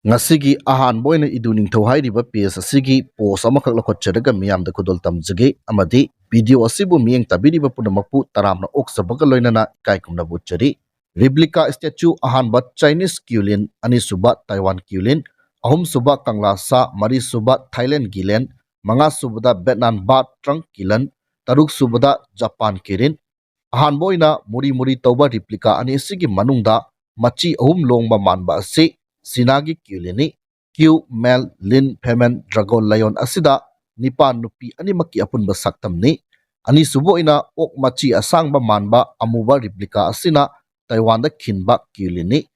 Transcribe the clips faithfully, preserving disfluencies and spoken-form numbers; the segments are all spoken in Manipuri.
ꯉꯁꯤꯒꯤ ꯑꯍꯥꯟꯕ ꯑꯣꯏꯅ ꯏꯗꯨ ꯅꯤꯡꯊꯧ ꯍꯥꯏꯔꯤꯕ ꯄꯦꯖ ꯑꯁꯤꯒꯤ ꯄꯣꯁ ꯑꯃꯈꯛ ꯂꯧꯈꯠꯆꯔꯒ ꯃꯤꯌꯥꯝꯗ ꯈꯨꯗꯣꯜ ꯇꯝꯖꯒꯦ, ꯑꯃꯗꯤ ꯚꯤꯗꯤꯑꯣ ꯑꯁꯤꯕꯨ ꯃꯤꯠꯌꯦꯡ ꯇꯥꯕꯤꯔꯤꯕ ꯄꯨꯝꯅꯃꯛꯄꯨ ꯇꯔꯥꯝꯅ ꯑꯣꯛꯆꯕꯒ ꯂꯣꯏꯅꯅ ꯏꯀꯥꯏ ꯈꯨꯝꯅꯕ ꯎꯠꯆꯔꯤ꯫ ꯔꯤꯄ꯭ꯂꯤꯀꯥ ꯁ꯭ꯇꯦꯆꯨ: ꯑꯍꯥꯟꯕ ꯆꯥꯏꯅꯤꯁ ꯀ꯭ꯌꯨꯂꯤꯟ, ꯑꯅꯤꯁꯨꯕ ꯇꯥꯏꯋꯥꯟ ꯀ꯭ꯌꯨꯂꯤꯟ, ꯑꯍꯨꯝꯁꯨꯕ ꯀꯪꯂꯥ ꯁꯥ, ꯃꯔꯤꯁꯨꯕ ꯊꯥꯏꯂꯦꯟ ꯒꯤꯂꯦꯟ, ꯃꯉꯥꯁꯨꯕꯗ ꯚꯦꯠꯅꯥꯝ ꯕꯥ ꯇ꯭ꯔꯪ ꯀꯤꯂꯟ, ꯇꯔꯨꯛꯁꯨꯕꯗ ꯖꯄꯥꯟ ꯀꯤꯔꯤꯟ꯫ ꯑꯍꯥꯟꯕ ꯑꯣꯏꯅ ꯃꯨꯔꯤ ꯃꯨꯔꯤ ꯇꯧꯕ ꯔꯤꯄ꯭ꯂꯤꯀꯥ ꯑꯅꯤ ꯑꯁꯤꯒꯤ ꯃꯅꯨꯡꯗ ꯃꯆꯤ ꯑꯍꯨꯝ ꯂꯣꯡꯕ ꯃꯥꯟꯕ ꯑꯁꯤ ꯆꯤꯅꯥꯒꯤ ꯀ꯭ꯌꯨꯂꯤꯟꯅꯤ꯫ ꯀ꯭ꯌꯨ ꯃꯦꯜ ꯂꯤꯟ ꯐꯦꯃꯦꯟ ꯗ꯭ꯔꯥꯒꯣꯟ ꯂꯥꯏꯑꯣꯟ ꯑꯁꯤꯗ ꯅꯤꯄꯥ ꯅꯨꯄꯤ ꯑꯅꯤꯃꯛꯀꯤ ꯑꯄꯨꯟꯕ ꯁꯛꯇꯝꯅꯤ꯫ ꯑꯅꯤꯁꯨꯕ ꯑꯣꯏꯅ ꯑꯣꯛ ꯃꯆꯤ ꯑꯁꯥꯡꯕ ꯃꯥꯟꯕ ꯑꯃꯨꯕ ꯔꯤꯄ꯭ꯂꯤꯀꯥ ꯑꯁꯤꯅ ꯇꯥꯏꯋꯥꯟꯗ ꯈꯤꯟꯕ ꯀ꯭ꯌꯨꯂꯤꯟꯅꯤ꯫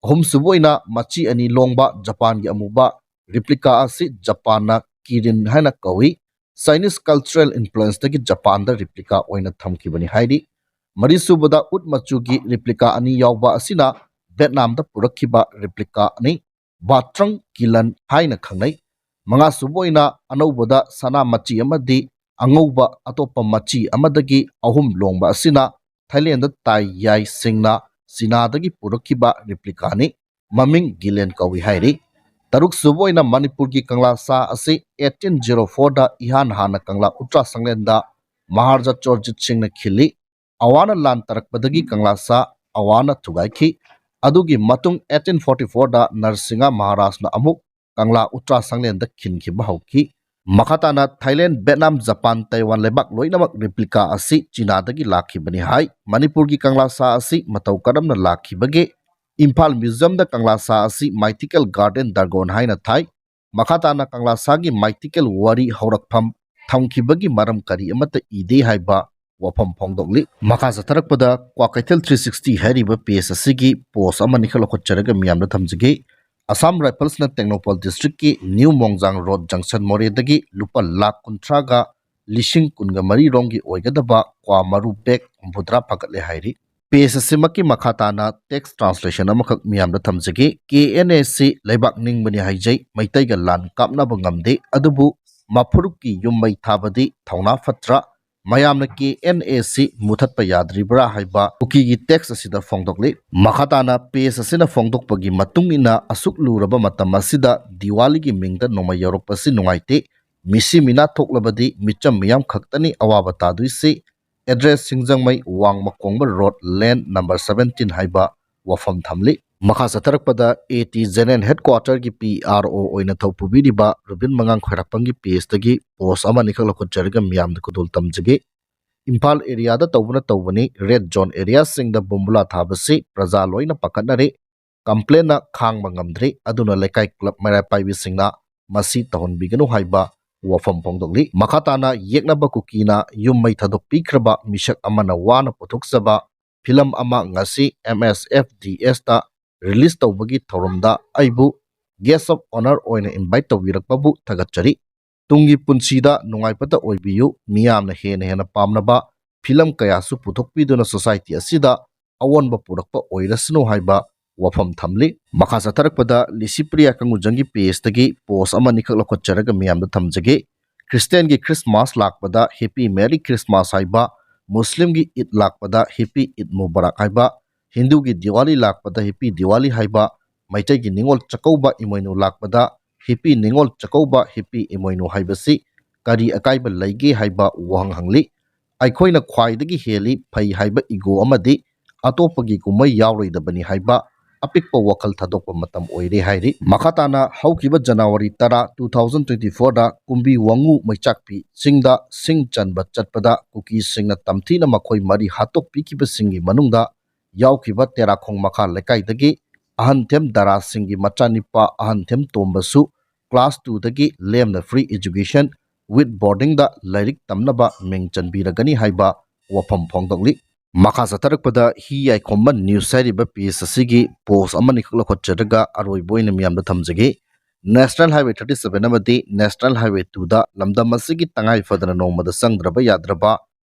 ꯑꯍꯨꯝꯁꯨꯕ ꯑꯣꯏꯅ ꯃꯆꯤ ꯑꯅꯤ ꯂꯣꯡꯕ ꯖꯄꯥꯟꯒꯤ ꯑꯃꯨꯕ ꯔꯤꯄ꯭ꯂꯤꯀꯥ ꯑꯁꯤ ꯖꯄꯥꯟꯅ ꯀꯤꯔꯤꯟ ꯍꯥꯏꯅ ꯀꯧꯏ꯫ ꯆꯥꯏꯅꯤꯁ ꯀꯜꯆꯔꯦꯜ ꯏꯟꯐ꯭ꯂꯨꯌꯦꯟꯁꯇꯒꯤ ꯖꯄꯥꯟꯗ ꯔꯤꯄ꯭ꯂꯤꯀꯥ ꯑꯣꯏꯅ ꯊꯝꯈꯤꯕꯅꯤ ꯍꯥꯏꯔꯤ꯫ ꯃꯔꯤꯁꯨꯕꯗ ꯎꯠ ꯃꯆꯨꯒꯤ ꯔꯤꯄ꯭ꯂꯤꯀꯥ ꯑꯅꯤ ꯌꯥꯎꯕ ꯑꯁꯤꯅ ꯚꯦꯠꯅꯥꯝꯗ ꯄꯨꯔꯛꯈꯤꯕ ꯔꯤꯄ꯭ꯂꯤꯀꯥꯅꯤ꯫ ꯕꯥꯇ꯭ꯔꯪ ꯀꯤꯂꯟ ꯍꯥꯏꯅ ꯈꯪꯅꯩ꯫ ꯃꯉꯥꯁꯨꯕ ꯑꯣꯏꯅ ꯑꯅꯧꯕꯗ ꯁꯅꯥ ꯃꯆꯤ ꯑꯃꯗꯤ ꯑꯉꯧꯕ ꯑꯇꯣꯞꯄ ꯃꯆꯤ ꯑꯃꯗꯒꯤ ꯑꯍꯨꯝ ꯂꯣꯡꯕ ꯑꯁꯤꯅ ꯊꯥꯏꯂꯦꯟꯗ ꯇꯥꯏ ꯌꯥꯏ ꯁꯤꯡꯅ ꯆꯤꯅꯥꯗꯒꯤ ꯄꯨꯔꯛꯈꯤꯕ ꯔꯤꯄ꯭ꯂꯤꯀꯥꯅꯤ꯫ ꯃꯃꯤꯡ ꯒꯤꯂꯦꯟ ꯀꯧꯏ ꯍꯥꯏꯔꯤ꯫ ꯇꯔꯨꯛꯁꯨꯕ ꯑꯣꯏꯅ ꯃꯅꯤꯄꯨꯔꯒꯤ ꯀꯪꯂꯥ ꯁꯥ ꯑꯁꯤ eighteen zero fourꯗ ꯏꯍꯥꯟ ꯍꯥꯟꯅ ꯀꯪꯂꯥ ꯎꯇ꯭ꯔꯥ ꯁꯪꯂꯦꯟꯗ ꯃꯍꯥꯔꯥꯖꯥ ꯆꯣꯔꯖꯤꯠ ꯁꯤꯡꯅ ꯈꯤꯜꯂꯤ꯫ ꯑꯋꯥꯅ ꯂꯥꯟ ꯇꯥꯔꯛꯄꯗꯒꯤ ꯀꯪꯂꯥ ꯁꯥ ꯑꯋꯥꯅ ꯊꯨꯒꯥꯏꯈꯤ꯫ ꯑꯗꯨꯒꯤ ꯃꯇꯨꯡ eighteen forty fourꯗ ꯅꯔꯁꯤꯡꯍ ꯃꯍꯥꯔꯥꯖꯅ ꯑꯃꯨꯛ ꯀꯪꯂꯥ ꯎꯇ꯭ꯔꯥ ꯁꯪꯂꯦꯟꯗ ꯈꯤꯟꯈꯤꯕ ꯍꯧꯈꯤ꯫ ꯃꯈꯥ ꯇꯥꯅ ꯊꯥꯏꯂꯦꯟ, ꯚꯦꯠꯅꯥꯝ, ꯖꯄꯥꯟ, ꯇꯥꯏꯋꯥꯟ ꯂꯩꯕꯥꯛ ꯂꯣꯏꯅꯃꯛ ꯔꯤꯄ꯭ꯂꯤꯀꯥ ꯑꯁꯤ ꯆꯤꯅꯥꯗꯒꯤ ꯂꯥꯛꯈꯤꯕꯅꯤ ꯍꯥꯏ꯫ ꯃꯅꯤꯄꯨꯔꯒꯤ ꯀꯪꯂꯥ ꯁꯥ ꯑꯁꯤ ꯃꯇꯧ ꯀꯔꯝꯅ ꯂꯥꯛꯈꯤꯕꯒꯦ? ꯏꯝꯐꯥꯜ ꯃ꯭ꯌꯨꯖꯤꯌꯝꯗ ꯀꯪꯂꯥ ꯁꯥ ꯑꯁꯤ ꯃꯥꯏꯊꯤꯀꯦꯜ ꯒꯥꯔꯗꯦꯟ ꯗ꯭ꯔꯥꯒꯣꯟ ꯍꯥꯏꯅ ꯊꯥꯏ꯫ ꯃꯈꯥ ꯇꯥꯅ ꯀꯪꯂꯥ ꯁꯥꯒꯤ ꯃꯥꯏꯊꯤꯀꯦꯜ ꯋꯥꯔꯤ ꯍꯧꯔꯛꯐꯝ ꯊꯝꯈꯤꯕꯒꯤ ꯃꯔꯝ ꯀꯔꯤ ꯑꯃꯠꯇ ꯏꯗꯦ ꯍꯥꯏꯕ ꯋꯥꯐꯝ ꯐꯣꯡꯗꯣꯛꯂꯤ꯫ ꯃꯈꯥ ꯆꯠꯊꯔꯛꯄꯗ ꯀ꯭ꯋꯥꯀꯩꯊꯦꯜ three sixty ꯍꯥꯏꯔꯤꯕ ꯄꯦꯖ ꯑꯁꯤꯒꯤ ꯄꯣꯁ ꯑꯃꯅꯤꯈꯛ ꯂꯧꯈꯠꯆꯔꯒ ꯃꯤꯌꯥꯝꯗ ꯊꯝꯖꯒꯦ꯫ ꯑꯁꯥꯝ ꯔꯥꯏꯐꯜꯁꯅ ꯇꯦꯡꯅꯧꯄꯜ ꯗꯤꯁꯇ꯭ꯔꯤꯛꯀꯤ ꯅ꯭ꯌꯨ ꯃꯣꯡꯖꯥꯡ ꯔꯣꯗ ꯖꯪꯁꯟ ꯃꯣꯔꯦꯗꯒꯤ ꯂꯨꯄꯥ ꯂꯥꯈ ꯀꯨꯟꯊ꯭ꯔꯥꯒ ꯂꯤꯁꯤꯡ ꯀꯨꯟꯒ ꯃꯔꯤ ꯔꯣꯝꯒꯤ ꯑꯣꯏꯒꯗꯕ ꯀ꯭ꯋꯥ ꯃꯔꯨ ꯕꯦꯒ ꯍꯨꯝꯐꯨꯇꯔꯥ ꯐꯥꯒꯠꯂꯦ ꯍꯥꯏꯔꯤ꯫ ꯄꯦꯖ ꯑꯁꯤꯃꯛꯀꯤ ꯃꯈꯥ ꯇꯥꯅ ꯇꯦꯛꯁ ꯇ꯭ꯔꯥꯟꯁꯂꯦꯁꯟ ꯑꯃꯈꯛ ꯃꯤꯌꯥꯝꯗ ꯊꯝꯖꯒꯦ꯫ ꯀꯦ ꯑꯦꯟ ꯑꯦꯁꯤ ꯂꯩꯕꯥꯛ ꯅꯤꯡꯕꯅꯤ ꯍꯥꯏꯖꯩ, ꯃꯩꯇꯩꯒ ꯂꯥꯟ ꯀꯥꯞꯅꯕ ꯉꯝꯗꯦ, ꯑꯗꯨꯕꯨ ꯃꯐꯨꯔꯨꯞꯀꯤ ꯌꯨꯝ ꯃꯩ ꯊꯥꯕꯗꯤ ꯊꯧꯅꯥ ꯐꯠꯇ꯭ꯔꯥ? ꯃꯌꯥꯝꯅ ꯀꯦ ꯑꯦꯟ ꯑꯦ ꯁꯤ ꯃꯨꯊꯠꯄ ꯌꯥꯗ꯭ꯔꯤꯕ꯭ꯔꯥ ꯍꯥꯏꯕ ꯀꯨꯀꯤꯒꯤ ꯇꯦꯛꯁ ꯑꯁꯤꯗ ꯐꯣꯡꯗꯣꯛꯂꯤ꯫ ꯃꯈꯥ ꯇꯥꯅ ꯄꯦꯖ ꯑꯁꯤꯅ ꯐꯣꯡꯗꯣꯛꯄꯒꯤ ꯃꯇꯨꯡ ꯏꯟꯅ, ꯑꯁꯨꯛ ꯂꯨꯔꯕ ꯃꯇꯝ ꯑꯁꯤꯗ ꯗꯤꯋꯥꯂꯤꯒꯤ ꯃꯤꯡꯗ ꯅꯣꯡꯃꯩ ꯌꯧꯔꯛꯄꯁꯤ ꯅꯨꯡꯉꯥꯏꯇꯦ꯫ ꯃꯤꯁꯤ ꯃꯤꯅꯥ ꯊꯣꯛꯂꯕꯗꯤ ꯃꯤꯆꯝ ꯃꯤꯌꯥꯝ ꯈꯛꯇꯅꯤ ꯑꯋꯥꯕ ꯇꯥꯗꯣꯏꯁꯤ꯫ ꯑꯦꯗ꯭ꯔꯦꯁ: ꯁꯤꯡꯖꯃꯩ ꯋꯥꯡꯃ Kongba road, lane number seventeen ꯍꯥꯏꯕ ꯋꯥꯐꯝ ꯊꯝꯂꯤ꯫ ꯃꯈꯥ ꯆꯠꯊꯔꯛꯄꯗ ꯑꯦ ꯇꯤ ꯖꯦꯅꯔꯦꯜ ꯍꯦꯗꯀ꯭ꯋꯥꯇꯔꯒꯤ ꯄꯤ ꯑꯥꯔ ꯑꯣ ꯑꯣꯏꯅ ꯊꯧ ꯄꯨꯕꯤꯔꯤꯕ ꯔꯨꯕꯤꯟ ꯃꯉꯥꯡ ꯈ꯭ꯋꯥꯏꯔꯥꯛꯄꯝꯒꯤ ꯄꯦꯖꯇꯒꯤ ꯄꯣꯁ ꯑꯃꯅꯤꯈꯛ ꯂꯧꯈꯠꯆꯔꯒ ꯃꯤꯌꯥꯝꯗ ꯈꯨꯗꯣꯜ ꯇꯝꯖꯒꯦ꯫ ꯏꯝꯐꯥꯜ ꯑꯦꯔꯤꯌꯥꯗ ꯇꯧꯕꯅ ꯇꯧꯕꯅꯤ, ꯔꯦꯗ ꯖꯣꯟ ꯑꯦꯔꯤꯌꯥꯁꯤꯡꯗ ꯕꯣꯝꯕꯨꯂꯥ ꯊꯥꯕꯁꯤ ꯄ꯭ꯔꯖꯥ ꯂꯣꯏꯅ ꯄꯥꯈꯠꯅꯔꯦ꯫ ꯀꯝꯄ꯭ꯂꯦꯟꯅ ꯈꯥꯡꯕ ꯉꯝꯗ꯭ꯔꯤ, ꯑꯗꯨꯅ ꯂꯩꯀꯥꯏ ꯀ꯭ꯂꯕ ꯃꯩꯔꯥ ꯄꯥꯏꯕꯤꯁꯤꯡꯅ ꯃꯁꯤ ꯇꯧꯍꯟꯕꯤꯒꯅꯨ ꯍꯥꯏꯕ ꯋꯥꯐꯝ ꯐꯣꯡꯗꯣꯛꯂꯤ꯫ ꯃꯈꯥ ꯇꯥꯅ ꯌꯦꯛꯅꯕ ꯀꯨꯀꯤꯅ ꯌꯨꯝ ꯃꯩ ꯊꯥꯗꯣꯛꯄꯤꯈ꯭ꯔꯕ ꯃꯤꯁꯛ ꯑꯃꯅ ꯋꯥꯅ ꯄꯨꯊꯣꯛꯆꯕ ꯐꯤꯂꯝ ꯑꯃ ꯉꯁꯤ ꯑꯦꯝ ꯑꯦꯁ ꯑꯦꯐ ꯗꯤ ꯑꯦꯁꯇ ꯔꯤꯂꯤꯁ ꯇꯧꯕꯒꯤ ꯊꯧꯔꯝꯗ ꯑꯩꯕꯨ ꯒꯦꯁ ꯑꯣꯐ ꯑꯣꯅꯔ ꯑꯣꯏꯅ ꯏꯟꯚꯥꯏꯠ ꯇꯧꯕꯤꯔꯛꯄꯕꯨ ꯊꯥꯒꯠꯆꯔꯤ꯫ ꯇꯨꯡꯒꯤ ꯄꯨꯟꯁꯤꯗ ꯅꯨꯡꯉꯥꯏꯕꯇ ꯑꯣꯏꯕꯤꯌꯨ, ꯃꯤꯌꯥꯝꯅ ꯍꯦꯟꯅ ꯍꯦꯟꯅ ꯄꯥꯝꯅꯕ ꯐꯤꯂꯝ ꯀꯌꯥꯁꯨ ꯄꯨꯊꯣꯛꯄꯤꯗꯨꯅ ꯁꯣꯁꯥꯏꯇꯤ ꯑꯁꯤꯗ ꯑꯑꯣꯟꯕ ꯄꯨꯔꯛꯄ ꯑꯣꯏꯔꯁꯅꯨ ꯍꯥꯏꯕ ꯋꯥꯐꯝ ꯊꯝꯂꯤ꯫ ꯃꯈꯥ ꯆꯠꯊꯔꯛꯄꯗ ꯂꯤꯁꯤꯄ꯭ꯔꯤꯌꯥ ꯀꯪꯒꯨꯖꯝꯒꯤ ꯄꯦꯖꯇꯒꯤ ꯄꯣꯁ ꯑꯃꯅꯤꯈꯛ ꯂꯧꯈꯠꯆꯔꯒ ꯃꯤꯌꯥꯝꯗ ꯊꯝꯖꯒꯦ꯫ ꯈ꯭ꯔꯤꯁꯇꯤꯌꯥꯟꯒꯤ ꯈ꯭ꯔꯤꯁꯃꯥꯁ ꯂꯥꯛꯄꯗ ꯍꯦꯄꯤ ꯃꯦꯔꯤ ꯈ꯭ꯔꯤꯁꯃꯥꯁ ꯍꯥꯏꯕ, ꯃꯨꯁꯂꯤꯝꯒꯤ ꯏꯗ ꯂꯥꯛꯄꯗ ꯍꯦꯄꯤ ꯏꯗ ꯃꯨꯕꯥꯔꯛ ꯍꯥꯏꯕ, ꯍꯤꯟꯗꯨꯒꯤ ꯗꯤꯋꯥꯂꯤ ꯂꯥꯛꯄꯗ ꯍꯦꯄꯤ ꯗꯤꯋꯥꯂꯤ ꯍꯥꯏꯕ, ꯃꯩꯇꯩꯒꯤ ꯅꯤꯉꯣꯜ ꯆꯥꯛꯀꯧꯕ ꯏꯃꯣꯏꯅꯨ ꯂꯥꯛꯄꯗ ꯍꯦꯄꯤ ꯅꯤꯉꯣꯜ ꯆꯥꯛꯀꯧꯕ ꯍꯦꯄꯤ ꯏꯃꯣꯏꯅꯨ ꯍꯥꯏꯕꯁꯤ ꯀꯔꯤ ꯑꯀꯥꯏꯕ ꯂꯩꯒꯦ ꯍꯥꯏꯕ ꯋꯥꯍꯪ ꯍꯪꯂꯤ꯫ ꯑꯩꯈꯣꯏꯅ ꯈ꯭ꯋꯥꯏꯗꯒꯤ ꯍꯦꯜꯂꯤ ꯐꯩ ꯍꯥꯏꯕ ꯏꯒꯣ ꯑꯃꯗꯤ ꯑꯇꯣꯞꯄꯒꯤ ꯀꯨꯝꯍꯩ ꯌꯥꯎꯔꯣꯏꯗꯕꯅꯤ ꯍꯥꯏꯕ ꯑꯄꯤꯛꯄ ꯋꯥꯈꯜ ꯊꯥꯗꯣꯛꯄ ꯃꯇꯝ ꯑꯣꯏꯔꯦ ꯍꯥꯏꯔꯤ꯫ ꯃꯈꯥ ꯇꯥꯅ ꯍꯧꯈꯤꯕ ꯖꯅꯋꯥꯔꯤ ꯇꯔꯥ, two thousand twenty fourꯗ ꯀꯨꯝꯕꯤ ꯋꯥꯉꯨ ꯃꯩꯆꯥꯛꯄꯤ ꯆꯤꯡꯗ ꯁꯤꯡ ꯆꯟꯕ ꯆꯠꯄꯗ ꯀꯨꯀꯤꯁꯤꯡꯅ ꯇꯝꯊꯤꯅ ꯃꯈꯣꯏ ꯃꯔꯤ ꯍꯥꯠꯇꯣꯛꯄꯤꯈꯤꯕꯁꯤꯡꯒꯤ ꯃꯅꯨꯡꯗ ꯌꯥꯎꯈꯤꯕ ꯇꯦꯔꯥꯈꯣꯡ ꯃꯈꯥ ꯂꯩꯀꯥꯏꯗꯒꯤ ꯑꯍꯟꯊꯦꯝ ꯗꯔꯥꯁꯤꯡꯒꯤ ꯃꯆꯥꯅꯤꯄꯥ ꯑꯍꯟꯊꯦꯝ ꯇꯣꯝꯕꯁꯨ class twoꯗꯒꯤ ꯂꯦꯝꯅ free education with boardingꯗ ꯂꯥꯏꯔꯤꯛ ꯇꯝꯅꯕ ꯃꯤꯡ ꯆꯟꯕꯤꯔꯒꯅꯤ ꯍꯥꯏꯕ ꯋꯥꯐꯝ ꯐꯣꯡꯗꯣꯛꯂꯤ꯫ ꯃꯈꯥ ꯆꯠꯊꯔꯛꯄꯗ ꯍꯤ ꯌꯥꯏꯈꯣꯝꯕ ꯅ꯭ꯌꯨꯁ ꯍꯥꯏꯔꯤꯕ ꯄꯦꯖ ꯑꯁꯤꯒꯤ ꯄꯣꯁ ꯑꯃꯅꯤꯈꯛ ꯂꯧꯈꯠꯆꯔꯒ ꯑꯔꯣꯏꯕ ꯑꯣꯏꯅ ꯃꯤꯌꯥꯝꯗ ꯊꯝꯖꯒꯦ꯫ ꯅꯦꯁꯅꯦꯜ ꯍꯥꯏꯋꯦ thirty seven ꯑꯃꯗꯤ ꯅꯦꯁꯅꯦꯜ ꯍꯥꯏꯋꯦ twoꯗ ꯂꯝꯗꯝ ꯑꯁꯤꯒꯤ ꯇꯉꯥꯏ ꯐꯗꯅ ꯅꯣꯡꯃꯗ ꯆꯪꯗ꯭ꯔꯕ ꯌꯥꯗ꯭ꯔꯕ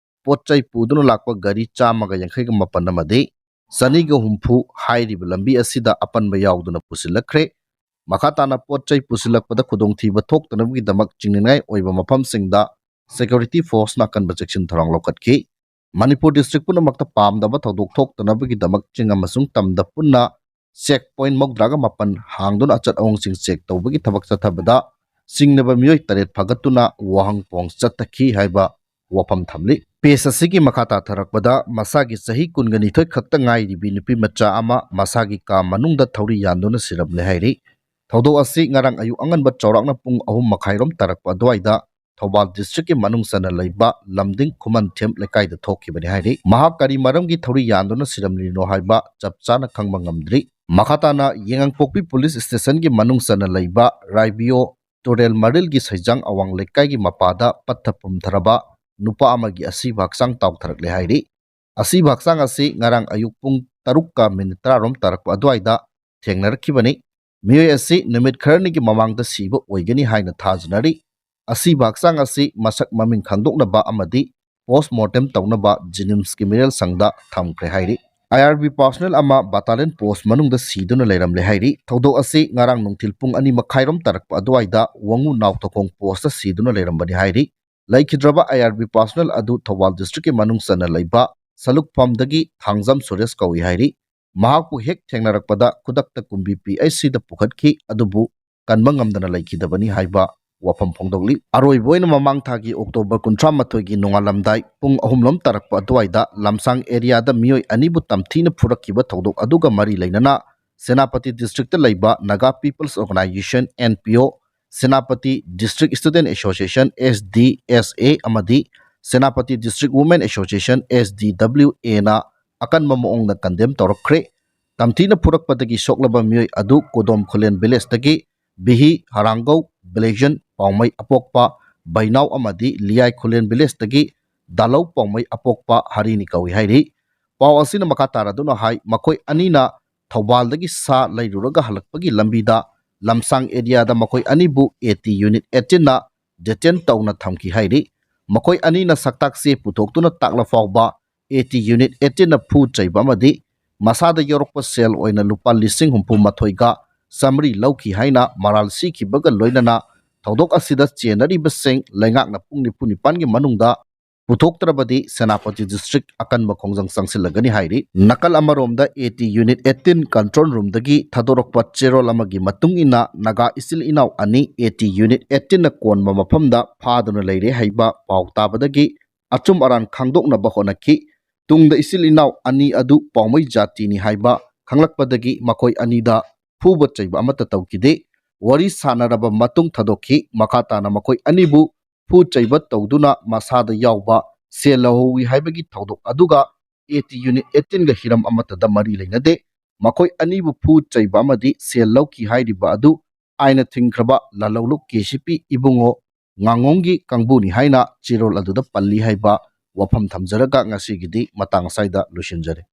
ꯄꯣꯠ ꯆꯩ ꯄꯨꯗꯨꯅ ꯂꯥꯛꯄ ꯒꯥꯔꯤ ꯆꯥꯝꯃꯒ ꯌꯥꯡꯈꯩꯒ ꯃꯥꯄꯟ ꯑꯃꯗꯤ ꯆꯅꯤꯒ ꯍꯨꯝꯐꯨ ꯍꯥꯏꯔꯤꯕ ꯂꯝꯕꯤ ꯑꯁꯤꯗ ꯑꯄꯟꯕ ꯌꯥꯎꯗꯨꯅ ꯄꯨꯁꯤꯜꯂꯛꯈ꯭ꯔꯦ꯫ ꯃꯈꯥ ꯇꯥꯅ ꯄꯣꯠ ꯆꯩ ꯄꯨꯁꯤꯜꯂꯛꯄꯗ ꯈꯨꯗꯣꯡꯊꯤꯕ ꯊꯣꯛꯇꯅꯕꯒꯤꯗꯃꯛ ꯆꯤꯡꯅꯤꯡꯉꯥꯏ ꯑꯣꯏꯕ ꯃꯐꯝꯁꯤꯡꯗ ꯁꯦꯀ꯭ꯌꯨꯔꯤꯇꯤ ꯐꯣꯔꯁꯅ ꯑꯀꯟꯕ ꯆꯦꯛꯁꯤꯟ ꯊꯧꯔꯥꯡ ꯂꯧꯈꯠꯈꯤ꯫ ꯃꯅꯤꯄꯨꯔ ꯗꯤꯁꯇ꯭ꯔꯤꯛ ꯄꯨꯝꯅꯃꯛꯇ ꯄꯥꯝꯗꯕ ꯊꯧꯗꯣꯛ ꯊꯣꯛꯇꯅꯕꯒꯤꯗꯃꯛ ꯆꯤꯡ ꯑꯃꯁꯨꯡ ꯇꯝꯗ ꯄꯨꯟꯅ ꯆꯦꯛ ꯄꯣꯏꯟꯠ ꯃꯧꯗ꯭ꯔꯥꯒ ꯃꯥꯄꯟ ꯍꯥꯡꯗꯨꯅ ꯑꯆꯠ ꯑꯋꯣꯡꯁꯤꯡ ꯆꯦꯛ ꯇꯧꯕꯒꯤ ꯊꯕꯛ ꯆꯠꯊꯕꯗ ꯆꯤꯡꯅꯕ ꯃꯤꯑꯣꯏ ꯇꯔꯦꯠ ꯐꯥꯒꯠꯇꯨꯅ ꯋꯥꯍꯪ ꯄꯥꯎꯍꯪ ꯆꯠꯊꯈꯤ ꯍꯥꯏꯕ ꯋꯥꯐꯝ ꯊꯝꯂꯤ꯫ ꯄꯦꯖ ꯑꯁꯤꯒꯤ ꯃꯈꯥ ꯇꯥꯊꯔꯛꯄꯗ ꯃꯁꯥꯒꯤ ꯆꯍꯤ ꯀꯨꯟꯒ ꯅꯤꯊꯣꯏ ꯈꯛꯇ ꯉꯥꯏꯔꯤꯕꯤ ꯅꯨꯄꯤ ꯃꯆꯥ ꯑꯃ ꯃꯁꯥꯒꯤ ꯀꯥ ꯃꯅꯨꯡꯗ ꯊꯧꯔꯤ ꯌꯥꯟꯗꯨꯅ ꯁꯤꯔꯝꯂꯦ ꯍꯥꯏꯔꯤ꯫ ꯊꯧꯗꯣꯛ ꯑꯁꯤ ꯉꯔꯥꯡ ꯑꯌꯨꯛ ꯑꯉꯟꯕ ꯆꯥꯎꯔꯥꯛꯅ ꯄꯨꯡ ꯑꯍꯨꯝ ꯃꯈꯥꯏꯔꯣꯝ ꯇꯥꯔꯛꯄ ꯑꯗꯨꯋꯥꯏꯗ ꯊꯧꯕꯥꯜ ꯗꯤꯁꯇ꯭ꯔꯤꯛꯀꯤ ꯃꯅꯨꯡ ꯆꯟꯅ ꯂꯩꯕ ꯂꯝꯗꯤꯡ ꯈꯨꯃꯟꯊꯦꯝ ꯂꯩꯀꯥꯏꯗ ꯊꯣꯛꯈꯤꯕꯅꯤ ꯍꯥꯏꯔꯤ꯫ ꯃꯍꯥꯛ ꯀꯔꯤ ꯃꯔꯝꯒꯤ ꯊꯧꯔꯤ ꯌꯥꯟꯗꯨꯅ ꯁꯤꯔꯝꯂꯤꯅꯣ ꯍꯥꯏꯕ ꯆꯞ ꯆꯥꯅ ꯈꯪꯕ ꯉꯝꯗ꯭ꯔꯤ꯫ ꯃꯈꯥ ꯇꯥꯅ ꯌꯦꯉꯥꯡꯄꯣꯛꯄꯤ ꯄꯨꯂꯤꯁ ꯁ꯭ꯇꯦꯁꯟꯒꯤ ꯃꯅꯨꯡ ꯆꯟꯅ ꯂꯩꯕ ꯔꯥꯏꯕꯤꯌꯣ ꯇꯨꯔꯦꯜ ꯃꯔꯤꯜꯒꯤ ꯁꯩꯖꯥꯡ ꯑꯋꯥꯡ ꯂꯩꯀꯥꯏꯒꯤ ꯃꯄꯥꯗ ꯄꯠꯊ ꯄꯨꯝꯊꯔꯕ ꯅꯨꯄꯥ ꯑꯃꯒꯤ ꯑꯁꯤꯕ ꯍꯛꯆꯥꯡ ꯇꯥꯎꯊꯔꯛꯂꯦ ꯍꯥꯏꯔꯤ꯫ ꯑꯁꯤꯕ ꯍꯛꯆꯥꯡ ꯑꯁꯤ ꯉꯔꯥꯡ ꯑꯌꯨꯛ ꯄꯨꯡ ꯇꯔꯨꯛꯀ ꯃꯤꯅꯤꯠ ꯇꯔꯥꯔꯣꯝ ꯇꯥꯔꯛꯄ ꯑꯗꯨꯋꯥꯏꯗ ꯊꯦꯡꯅꯔꯛꯈꯤꯕꯅꯤ꯫ ꯃꯤꯑꯣꯏ ꯑꯁꯤ ꯅꯨꯃꯤꯠ ꯈꯔꯅꯤꯒꯤ ꯃꯃꯥꯡꯗ ꯁꯤꯕ ꯑꯣꯏꯒꯅꯤ ꯍꯥꯏꯅ ꯊꯥꯖꯅꯔꯤ꯫ ꯑꯁꯤꯕ ꯍꯛꯆꯥꯡ ꯑꯁꯤ ꯃꯁꯛ ꯃꯃꯤꯡ ꯈꯪꯗꯣꯛꯅꯕ ꯑꯃꯗꯤ ꯄꯣꯁꯃꯣꯔꯇꯦꯝ ꯇꯧꯅꯕ ꯖꯤꯅꯤꯝꯁꯀꯤ ꯃꯤꯔꯦꯜ ꯁꯪꯗ ꯊꯝꯈ꯭ꯔꯦ ꯍꯥꯏꯔꯤ꯫ ꯑꯥꯏ ꯑꯥꯔ ꯕꯤ ꯄꯥꯔꯁꯣꯅꯦꯜ ꯑꯃ ꯕꯇꯥꯂꯤꯌꯟ ꯄꯣꯁ ꯃꯅꯨꯡꯗ ꯁꯤꯗꯨꯅ ꯂꯩꯔꯝꯂꯦ ꯍꯥꯏꯔꯤ꯫ ꯊꯧꯗꯣꯛ ꯑꯁꯤ ꯉꯔꯥꯡ ꯅꯨꯡꯊꯤꯜ ꯄꯨꯡ ꯑꯅꯤ ꯃꯈꯥꯏꯔꯣꯝ ꯇꯥꯔꯛꯄ ꯑꯗꯨꯋꯥꯏꯗ ꯋꯥꯉꯨ ꯅꯥꯎꯊꯈꯣꯡ ꯄꯣꯁꯇ ꯁꯤꯗꯨꯅ ꯂꯩꯔꯝꯕꯅꯤ ꯍꯥꯏꯔꯤ꯫ ꯂꯩꯈꯤꯗ꯭ꯔꯕ ꯑꯥꯏ ꯑꯥꯔ ꯕꯤ ꯄꯥꯔꯁꯣꯅꯦꯜ ꯑꯗꯨ ꯊꯧꯕꯥꯜ ꯗꯤꯁꯇ꯭ꯔꯤꯛꯀꯤ ꯃꯅꯨꯡ ꯆꯟꯅ ꯂꯩꯕ ꯁꯂꯨꯛꯐꯝꯗꯒꯤ ꯊꯥꯡꯖꯝ ꯁꯨꯔꯦꯁ ꯀꯧꯏ ꯍꯥꯏꯔꯤ꯫ ꯃꯍꯥꯛꯄꯨ ꯍꯦꯛ ꯊꯦꯡꯅꯔꯛꯄꯗ ꯈꯨꯗꯛꯇ ꯀꯨꯝꯕꯤ ꯄꯤ ꯑꯩꯆ ꯁꯤꯗ ꯄꯨꯈꯠꯈꯤ, ꯑꯗꯨꯕꯨ ꯀꯟꯕ ꯉꯝꯗꯅ ꯂꯩꯈꯤꯗꯕꯅꯤ ꯍꯥꯏꯕ ꯋꯥꯐꯝ ꯐꯣꯡꯗꯣꯛꯂꯤ꯫ ꯑꯔꯣꯏꯕ ꯑꯣꯏꯅ ꯃꯃꯥꯡ ꯊꯥꯒꯤ ꯑꯣꯛꯇꯣꯕꯔ ꯀꯨꯟꯊ꯭ꯔꯥ ꯃꯥꯊꯣꯏꯒꯤ ꯅꯣꯡꯉꯥꯜꯂꯝꯗꯥꯏ ꯄꯨꯡ ꯑꯍꯨꯝꯂꯣꯝ ꯇꯥꯔꯛꯄ ꯑꯗꯨꯋꯥꯏꯗ ꯂꯝꯁꯥꯡ ꯑꯦꯔꯤꯌꯥꯗ ꯃꯤꯑꯣꯏ ꯑꯅꯤꯕꯨ ꯇꯝꯊꯤꯅ ꯐꯨꯔꯛꯈꯤꯕ ꯊꯧꯗꯣꯛ ꯑꯗꯨꯒ ꯃꯔꯤ ꯂꯩꯅꯅ ꯁꯦꯅꯥꯄꯇꯤ ꯗꯤꯁꯇ꯭ꯔꯤꯛꯇ ꯂꯩꯕ Naga peoples organisation, N P O, Senapati district student association, S D S A, ꯑꯃꯗꯤ Senapati district women association, S D W ꯑꯦꯅ ꯑꯀꯟꯕ ꯃꯑꯣꯡꯗ ꯀꯟꯗꯦꯝ ꯇꯧꯔꯛꯈ꯭ꯔꯦ꯫ ꯇꯝꯊꯤꯅ ꯐꯨꯔꯛꯄꯗꯒꯤ ꯁꯣꯛꯂꯕ ꯃꯤꯑꯣꯏ ꯑꯗꯨ ꯀꯣꯗꯣꯝ ꯈꯨꯂꯦꯟ ꯚꯤꯂꯦꯖꯇꯒꯤ ꯕꯤꯍꯤ ꯍꯔꯥꯡꯒꯧ, ꯕꯤꯂꯦꯖꯟ ꯄꯥꯎꯃꯩ ꯑꯄꯣꯛꯄ ꯕꯩꯅꯥꯎ ꯑꯃꯗꯤ ꯂꯤꯌꯥꯏ ꯈꯨꯂꯦꯟ ꯚꯤꯂꯦꯖꯇꯒꯤ ꯗꯥꯂꯧ ꯄꯥꯎꯃꯩ ꯑꯄꯣꯛꯄ ꯍꯔꯤꯅꯤ ꯀꯧꯏ ꯍꯥꯏꯔꯤ꯫ ꯄꯥꯎ ꯑꯁꯤꯅ ꯃꯈꯥ ꯇꯥꯔꯗꯨꯅ ꯍꯥꯏ, ꯃꯈꯣꯏ ꯑꯅꯤꯅ ꯊꯧꯕꯥꯜꯗꯒꯤ ꯁꯥ ꯂꯩꯔꯨꯔꯒ ꯍꯜꯂꯛꯄꯒꯤ ꯂꯝꯕꯤꯗ ꯂꯝꯁꯥꯡ ꯑꯦꯔꯤꯌꯥꯗ ꯃꯈꯣꯏ ꯑꯅꯤꯕꯨ ꯑꯦ ꯇꯤ ꯌꯨꯅꯤꯠ ꯑꯩꯠꯇꯤꯟꯅ ꯗꯤꯇꯦꯟ ꯇꯧꯅ ꯊꯝꯈꯤ ꯍꯥꯏꯔꯤ꯫ ꯃꯈꯣꯏ ꯑꯅꯤꯅ ꯁꯛꯇꯥꯛ ꯆꯦ ꯄꯨꯊꯣꯛꯇꯨꯅ ꯇꯥꯛꯂ ꯐꯥꯎꯕ ꯑꯦ ꯇꯤ ꯌꯨꯅꯤꯠ ꯑꯩꯠꯇꯤꯟꯅ ꯐꯨ ꯆꯩꯕ ꯑꯃꯗꯤ ꯃꯁꯥꯗ ꯌꯥꯎꯔꯛꯄ ꯁꯦꯜ ꯑꯣꯏꯅ ꯂꯨꯄꯥ ꯂꯤꯁꯤꯡ ꯍꯨꯝꯐꯨ ꯃꯥꯊꯣꯏꯒ ꯆꯥꯃꯔꯤ ꯂꯧꯈꯤ ꯍꯥꯏꯅ ꯃꯔꯥꯜ ꯁꯤꯈꯤꯕꯒ ꯂꯣꯏꯅꯅ ꯊꯧꯗꯣꯛ ꯑꯁꯤꯗ ꯆꯦꯟꯅꯔꯤꯕꯁꯤꯡ ꯂꯩꯉꯥꯛꯅ ꯄꯨꯡ ꯅꯤꯐꯨ ꯅꯤꯄꯥꯟꯒꯤ ꯃꯅꯨꯡꯗ ꯄꯨꯊꯣꯛꯇ꯭ꯔꯕꯗꯤ ꯁꯦꯅꯥꯄꯇꯤ ꯗꯤꯁꯇ꯭ꯔꯤꯛ ꯑꯀꯟꯕ ꯈꯣꯡꯖꯪ ꯆꯪꯁꯤꯜꯂꯒꯅꯤ ꯍꯥꯏꯔꯤ꯫ ꯅꯥꯀꯜ ꯑꯃꯔꯣꯝꯗ, A T unit eighteen control ꯔꯨꯝꯗꯒꯤ ꯊꯥꯗꯣꯔꯛꯄ ꯆꯦꯔꯣꯜ ꯑꯃꯒꯤ ꯃꯇꯨꯡ ꯏꯟꯅ, ꯅꯥꯒꯥ ꯏꯆꯤꯜ ꯏꯅꯥꯎ ꯑꯅꯤ ꯑꯦ ꯇꯤ ꯌꯨꯅꯤꯠ ꯑꯩꯠꯇꯤꯟꯅ ꯀꯣꯟꯕ ꯃꯐꯝꯗ ꯐꯥꯗꯨꯅ ꯂꯩꯔꯦ ꯍꯥꯏꯕ ꯄꯥꯎ ꯇꯥꯕꯗꯒꯤ ꯑꯆꯨꯝ ꯑꯔꯥꯟ ꯈꯪꯗꯣꯛꯅꯕ ꯍꯣꯠꯅꯈꯤ꯫ ꯇꯨꯡꯗ ꯏꯆꯤꯜ ꯏꯅꯥꯎ ꯑꯅꯤ ꯑꯗꯨ ꯄꯥꯎꯃꯩ ꯖꯥꯇꯤꯅꯤ ꯍꯥꯏꯕ ꯈꯪꯂꯛꯄꯗꯒꯤ ꯃꯈꯣꯏ ꯑꯅꯤꯗ ꯐꯨꯕ ꯆꯩꯕ ꯑꯃꯠꯇ ꯇꯧꯈꯤꯗꯦ꯫ ꯋꯥꯔꯤ ꯁꯥꯟꯅꯔꯕ ꯃꯇꯨꯡ ꯊꯥꯗꯣꯛꯈꯤ꯫ ꯃꯈꯥ ꯇꯥꯅ ꯃꯈꯣꯏ ꯑꯅꯤꯕꯨ ꯐꯨ ꯆꯩꯕ ꯇꯧꯗꯨꯅ ꯃꯁꯥꯗ ꯌꯥꯎꯕ ꯁꯦꯜ ꯂꯧꯍꯧꯋꯤ ꯍꯥꯏꯕꯒꯤ ꯊꯧꯗꯣꯛ ꯑꯗꯨꯒ ꯑꯦ ꯇꯤ ꯌꯨꯅꯤꯠ ꯑꯩꯠꯇꯤꯟꯒ ꯍꯤꯔꯝ ꯑꯃꯠꯇꯗ ꯃꯔꯤ ꯂꯩꯅꯗꯦ꯫ ꯃꯈꯣꯏ ꯑꯅꯤꯕꯨ ꯐꯨ ꯆꯩꯕ ꯑꯃꯗꯤ ꯁꯦꯜ ꯂꯧꯈꯤ ꯍꯥꯏꯔꯤꯕ ꯑꯗꯨ ꯑꯥꯏꯟꯅ ꯊꯤꯡꯈ꯭ꯔꯕ ꯂꯥꯂꯧꯂꯨꯞ ꯀꯦ ꯁꯤ ꯄꯤ ꯏꯕꯨꯡꯉꯣ ꯉꯥꯉꯣꯝꯒꯤ ꯀꯥꯡꯕꯨꯅꯤ ꯍꯥꯏꯅ ꯆꯦꯔꯣꯜ ꯑꯗꯨꯗ ꯄꯜꯂꯤ ꯍꯥꯏꯕ ꯋꯥꯐꯝ ꯊꯝꯖꯔꯒ ꯉꯁꯤꯒꯤꯗꯤ ꯃꯇꯥꯡ ꯑꯁ꯭ꯋꯥꯏꯗ ꯂꯣꯏꯁꯤꯟꯖꯔꯦ꯫